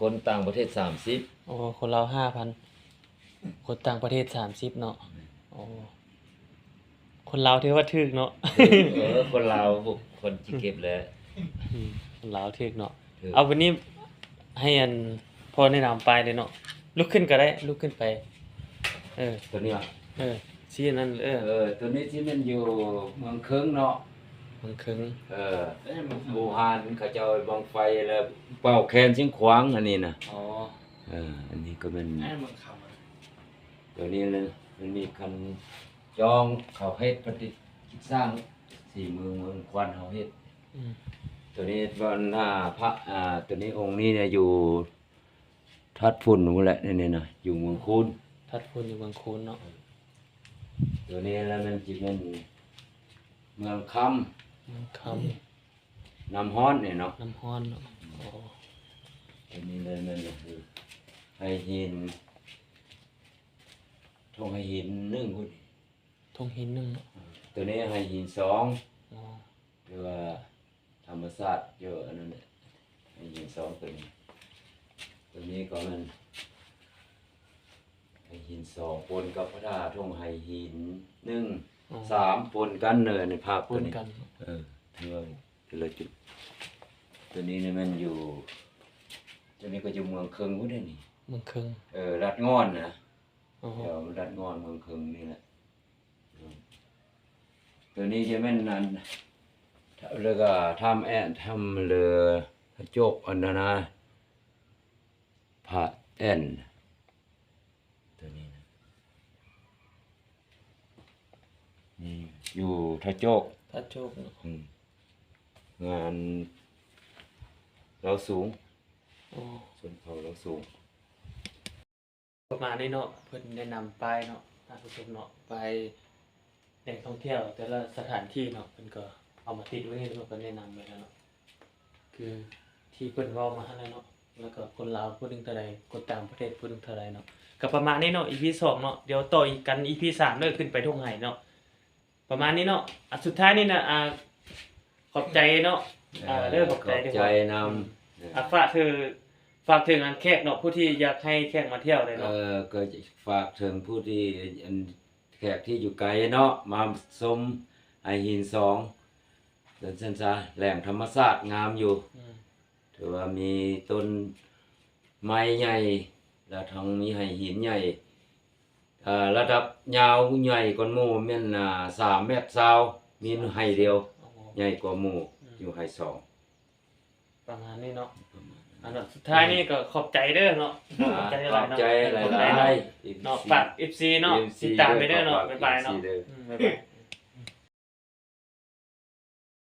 ຄົນຕ່າງປະເທດສາມສິບ. ໂອ້ ຄົນລາວຫ້າພັນ ຄົນຕ່າງປະເທດສາມສິບເນາະ. ໂອ້ ຄົນລາວຖືວ່າຖືກເນາະ. ເອີ ຄົນລາວ ຄົນຂີ້ເກັບແຫຼະ. ອືມ ຄົນລາວຖືກເນາະ. ຖືກ. ເອົາ ບັດນີ້ໃຫ້ອັນ ພໍ່ແນະນຳປ້າຍເລີຍເນາະ. ລຸກຂຶ້ນກໍໄດ້ ລຸກຂຶ້ນໄປ. ເອີ ຕົວນີ້ຫວາ? ເອີ ຊີ້ອັນນັ້ນ ເອີ ເອີ ຕົວນີ້ທີ່ແມ່ນຢູ່ເມືອງເຄິງເນາະ. ເມືອງເຄິງ. ເອີ ບູຮານເຂົາເຈົ້າບັ້ງໄຟ ແລ້ວເປົ່າແຄນຊຽງຂວາງ ອັນນີ້ນະ. ອໍ ເອີ ອັນນີ້ກໍແມ່ນ ອັນນີ້ເມືອງຄຳ. ຕົວນີ້ນະ ມັນມີຄັນຈອງເຂົາເຮັດປະຕິດສ້າງສີມືເມືອງຂວັນເຮົາເຮັດ. ອືມ ຕົວນີ້ວັນໜ້າພະ ອ່າ ຕົວນີ້ອົງນີ້ນະ ຢູ່ ທັດຝຸ່ນພຸ້ນແຫຼະ ນີ້ນະ ຢູ່ເມືອງຄູນ. ທັດຝຸ່ນຢູ່ເມືອງຄູນເນາະ. ຕົວນີ້ລະແມ່ນ ຊິແມ່ນເມືອງຄຳ ເມືອງຄຳ ນ້ຳຮ້ອນນີ້ເນາະ. ນ້ຳຮ້ອນເນາະ. ອໍ ຕົວນີ້ລະແມ່ນ ຄືໄຫຫີນ ທົ່ງໄຫຫີນໜຶ່ງພຸ້ນ. ທົ່ງຫີນໜຶ່ງເນາະ. ຕົວນີ້ໄຫຫີນສອງ. ອໍ ຫຼືວ່າທຳມະຊາດຢູ່ອັນນັ້ນແຫຼະ ໄຫຫີນສອງຕົວນີ້. ຕົວນີ້ກໍແມ່ນໄຫຫີນສອງ ປົນກັບພະທາດທົ່ງໄຫຫີນໜຶ່ງ. ອໍ ສາມ ປົນກັນເນີ ໃນພາບຕົວນີ້ ປົນກັນ. ເອີ ຖືວ່າແຕ່ລະຈຸດ. ຕົວນີ້ນີ້ແມ່ນຢູ່ ຕົວນີ້ກໍຢູ່ເມືອງເຄິງພຸ້ນເດ້ນີ້. ເມືອງເຄິງ. ເອີ ລັດງ່ອນນະ. ອໍ ແຖວລັດງ່ອນເມືອງເຄິງນີ້ແຫຼະ. ຕົວນີ້ຈະແມ່ນອັນ ແລ້ວກໍຖ້ຳແອນ ຖ້ຳເຫຼືອ ພະໂຈກ ອັນນັ້ນນະ ພະແອນ ຕົວນີ້ນະ ນີ້ຢູ່ທ່າໂຈກ. ທ່າໂຈກເນາະ. ອືມ ງານລາວສູງ. ອໍ ຊົນເຜົ່າລາວສູງ. ປະມານນີ້ເນາະ ເພິ່ນແນະນຳປ້າຍເນາະ ທ່ານຜູ້ຊົມເນາະ ປ້າຍແຫຼ່ງທ່ອງທ່ຽວແຕ່ລະສະຖານທີ່ເນາະ ເພິ່ນກໍເອົາມາຕິດໄວ້ນີ້ເນາະ ເພິ່ນແນະນຳໄວ້ແລ້ວເນາະ ຄືທີ່ເພິ່ນເວົ້າມາຫັ້ນແຫຼະເນາະ. ແລ້ວກໍຄົນລາວຜູ້ໜຶ່ງເທົ່າໃດ ຄົນຕ່າງປະເທດຜູ້ໜຶ່ງເທົ່າໃດເນາະ. ກໍປະມານນີ້ເນາະ ອີພີສອງເນາະ ດຽວຕໍ່ອີກກັນ ອີພີສາມເດີ ຂຶ້ນໄປທົ່ງໄຫເນາະ. ປະມານນີ້ເນາະ. ອ່າ ສຸດທ້າຍນີ້ນະ ອ່າ ຂອບໃຈເນາະ. ເອີ ເດີ ຂອບໃຈ ຂອບໃຈນຳ. ອືມ ອ່າ ຝາກເຖິງ ຝາກເຖິງອັນແຂກເນາະ ຜູ້ທີ່ຢາກໃຫ້ແຂກມາທ່ຽວໄດ້ເນາະ. ເອີ ກໍຝາກເຖິງຜູ້ທີ່ ອັນ ແຂກທີ່ຢູ່ໄກເນາະ ມາຊົມໄຫຫີນສອງ ເປັນຊັ້ນຊະ ແຫຼ່ງທຳມະຊາດງາມຢູ່. ອືມ ຖືວ່າມີຕົ້ນໄມ້ໃຫຍ່ ແລ້ວທັງມີໄຫຫີນໃຫຍ່ ເອີ ລະດັບຍາວໃຫຍ່ກວ່າໝູ່ແມ່ນ ອ່າ ສາມແມັດຊາວ ມີໄຫດຽວ ອໍ ໃຫຍ່ກວ່າໝູ່ ອືມ ຢູ່ໄຫສອງ. ປະມານນີ້ເນາະ. ປະມານນັ້ນ. ອັນນັ້ນ ສຸດທ້າຍນີ້ກໍຂອບໃຈເດີເນາະ. ຂອບໃຈຫຼາຍໆເນາະ. ຂອບໃຈຫຼາຍໆ ເນາະ. ເອັຟຊີ ເນາະ ຝາກເອັຟຊີເນາະ ເອັຟຊີ ຕິດຕາມໄປເດີເນາະ. ບາຍບາຍເນາະ. ອືມ ບາຍບາຍ.